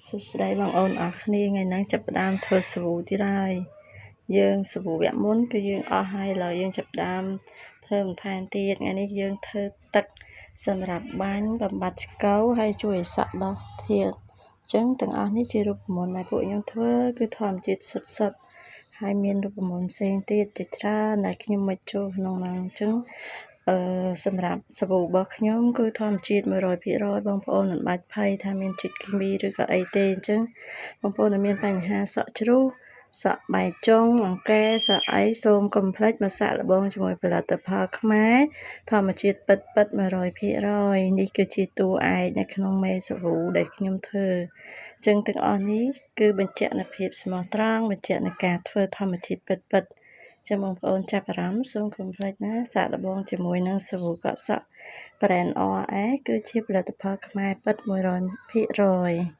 សួស្តីបងប្អូនអរគ្នាថ្ងៃហ្នឹងចាប់ផ្ដើមធ្វើសាប៊ូទៀតហើយយើងសាប៊ូវគ្គមុនគឺយើងអស់ហើយឥឡូវយើងចាប់ផ្ដើមធ្វើបន្ថែមទៀតថ្ងៃនេះយើងធ្វើទឹកសម្រាប់បាញ់បំបត្តិស្កូវហើយជួយឲ្យសក់ដុះទៀតអញ្ចឹងទាំងអស់នេះជារូបមន្តដែលពួកខ្ញុំធ្វើគឺធម្មជាតិសុទ្ធសុទ្ធហើយមានរូបមន្តផ្សេងទៀតជាច្រើនដែលខ្ញុំមកចូលក្នុងហ្នឹងអញ្ចឹងអឺសម្រាប់សាប៊ូរបស់ខ្ញុំគឺធម្មជាតិ100%បងប្អូនមិនបាច់ភ័យថាមានជាតិគីមីឬក៏អីទេអញ្ចឹងបងប្អូនដែលមានបញ្ហាសក់ជ្រុះសក់បែកចុងអង្គែសក់អីសូមកុំភ្លេចមកសាកល្បងជាមួយផលិតផលខ្មែរធម្មជាតិពិតពិត100%នេះគឺជាតួឯកនៅក្នុងមេសាប៊ូដែលខ្ញុំធ្វើអញ្ចឹងទាំងអស់នេះគឺបញ្ជាក់នូវភាពស្មោះត្រង់បញ្ជាក់នូវការធ្វើធម្មជាតិពិតពិតចាំបងប្អូនចាប់អារម្មណ៍សូមកុំភ្លេចណាសាកល្បងជាមួយនឹងសាប៊ូកក់សក់ brand ORS គឺជាផលិតផលខ្មែរពិត100%។